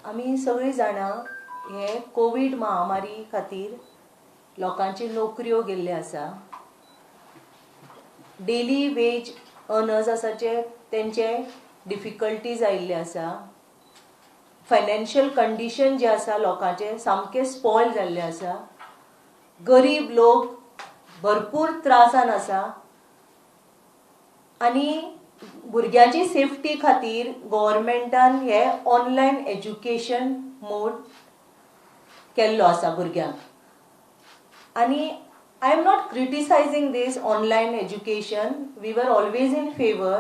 आमी सगळीं जाणां, हे कोवीड महामारी खातीर लोकांची नोकऱ्यो गेल्ल्यो आसा. डेली वेज अर्नर्स आसा जे, तेंचे डिफिकल्टीज आयिल्ले आसा. फायनान्शियल कंडिशन जे आसा लोकांचें, सामकें स्पॉयल जाल्लें आसा. गरीब लोक भरपूर त्रासान आसा आनी भुरग्यांची सेफ्टी खातीर गव्हर्मेंटान हे ऑनलायन एज्युकेशन मोड केल्लो आसा भुरग्यांक. आनी I am not criticizing this online education. We were always in favour.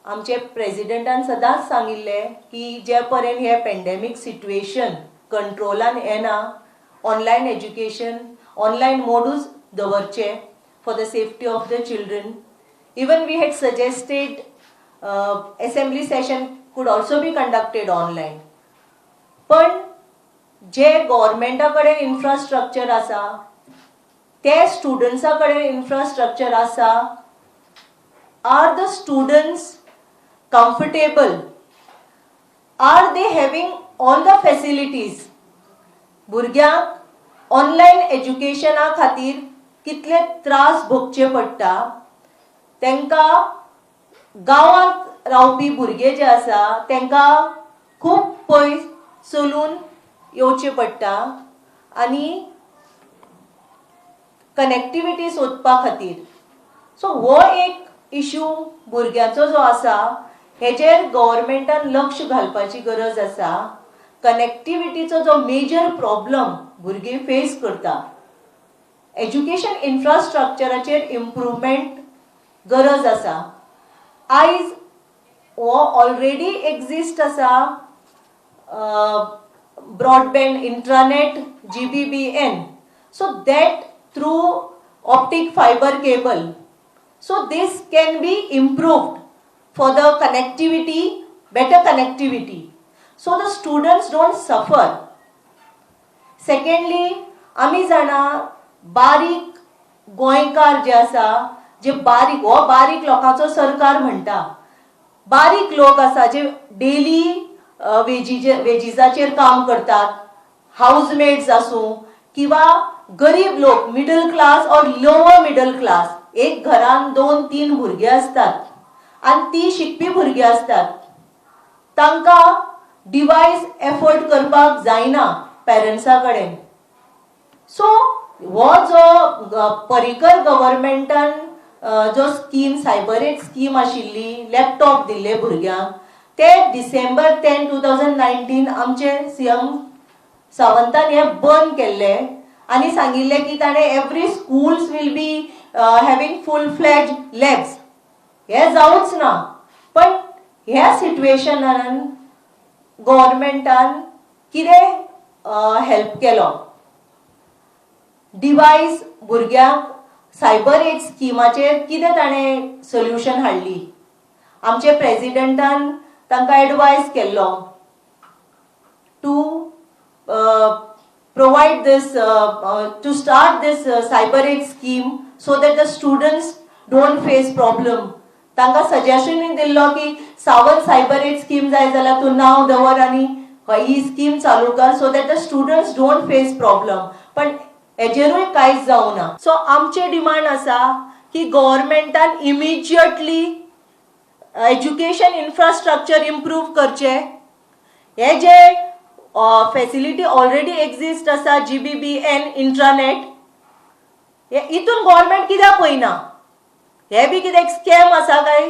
आमचे प्रेजिडेंटान सदांच सांगिल्लें की जे पर्यंत हे पेंडेमीक सिट्युएशन कंट्रोलान येना, ऑनलायन एज्युकेशन ऑनलायन मोडूच दवरचे for the safety of the children. Even we had suggested assembly session could also be conducted online. पण जे गव्हर्मेंटा कडेन इन्फ्रास्ट्रक्चर आसा, ते स्टुडंट्सा कडेन इन्फ्रास्ट्रक्चर आसा? Are the students comfortable? Are they having all the facilities? भुरग्यांक online एज्युकेशना खातीर कितले त्रास भोगचे पडटा तांकां. गांवांत रावपी भुरगे जे आसा, तांकां खूब पयस चलून येवचें पडटा आनी कनेक्टिविटी सोदपा खातीर. सो हो एक इशू भुरग्यांचो जो आसा, हेजेर गव्हर्मेंटान लक्ष घालपाची गरज आसा. कनेक्टिविटीचो जो मेजर प्रॉब्लम भुरगीं फेस करता, एज्युकेशन इन्फ्रास्ट्रक्चराचेर इम्प्रुवमेंट गरज आसा. आयज हो ऑलरेडी एक्झिस्ट आसा broadband intranet GBBN, so that through optic fiber cable, so this can be improved for the connectivity, better connectivity, so the students don't suffer. Secondly, आमी जाणा, बारीक गोंयकार जे आसा, जे बारीक, हो बारीक लोकांचो सरकार म्हणटा, बारीक लोक आसा जे डेली वेजीचे वेजीसाचेर काम करतात, हाऊस मेड्स आसूं किंवा गरीब लोक, middle class or lower middle class, एक घरान दोन तीन भुरगे आसतात आनी ती शिकपी भुरगीं आसतात. तांकां डिवायस एफोर्ड करपाक जायना पेरंट्सा कडेन. सो हो जो पर्रीकर गव्हर्मेंटान जो स्कीम, सायबर एज स्कीम आशिल्ली, लॅपटॉप दिल्ले भुरग्यांक, ते December 10, 2019 आमचे सीएम सावंतान हे बंद केल्ले आनी सांगिल्लें की ताणें every schools will be having full fledge labs. हे जावच ना. पण ह्या सिट्युएशनान गव्हर्मेंटान कितें हेल्प केलो? डिवायस भुरग्यांक, सायबर एज स्किमाचेर कितें ताणें सोल्युशन हाडली? आमचे प्रेजिडेंटान तांकां एडवायस केल्लो to provide this, to start this cyber age scheme so that the students don't face problem. तांकां सजेशन दिल्लो की सावंत सायबर एज स्कीम जाय जाल्यार तूं नांव दवर आनी ही स्कीम चालू कर, so that the students don't face problem. पण हेजेरूय कांयच जावना. सो आमचे डिमांड आसा की गव्हर्मेंटान इमिजिएटली एज्युकेशन इन्फ्रास्ट्रक्चर इम्प्रूव करचे. हे जे फेसिलिटी ऑलरेडी एक्झिस्ट आसा, जीबीबीएन इंट्रानेट, हे हितून गव्हर्मेंट कित्याक पळयना? हे बी कितें स्कॅम आसा काय?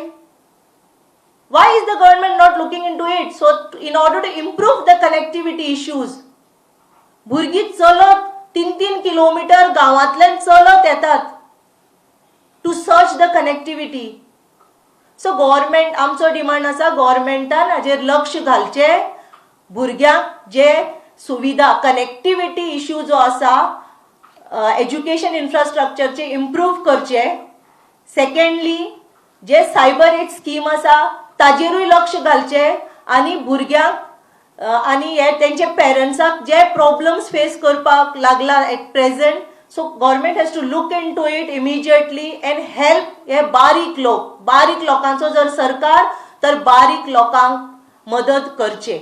Why is the government not looking into it, so in order to improve the connectivity issues? भुरगीं चलत 3-3 किलोमिटर गांवांतल्यान चलत येतात to search the connectivity. So government, आमचो डिमांड आसा, गव्हर्मेंटान हाजेर लक्ष घालचें. भुरग्यांक जे सुविधा, कनेक्टिविटी इश्यू जो आसा, एज्युकेशन इन्फ्रास्ट्रक्चरचे इम्प्रूव करचे. सेकंडली, जे सायबर एज स्कीम आसा, ताजेरूय लक्ष घालचें आनी भुरग्यांक आनी हे तेंचे पेरंट्साक जे प्रॉब्लम्स फेस करपाक लागला at present, so government has to look into it immediately and help हे बारीक लोक. बारीक लोकांचो जर सरकार, तर बारीक लोकांक मदत करचे.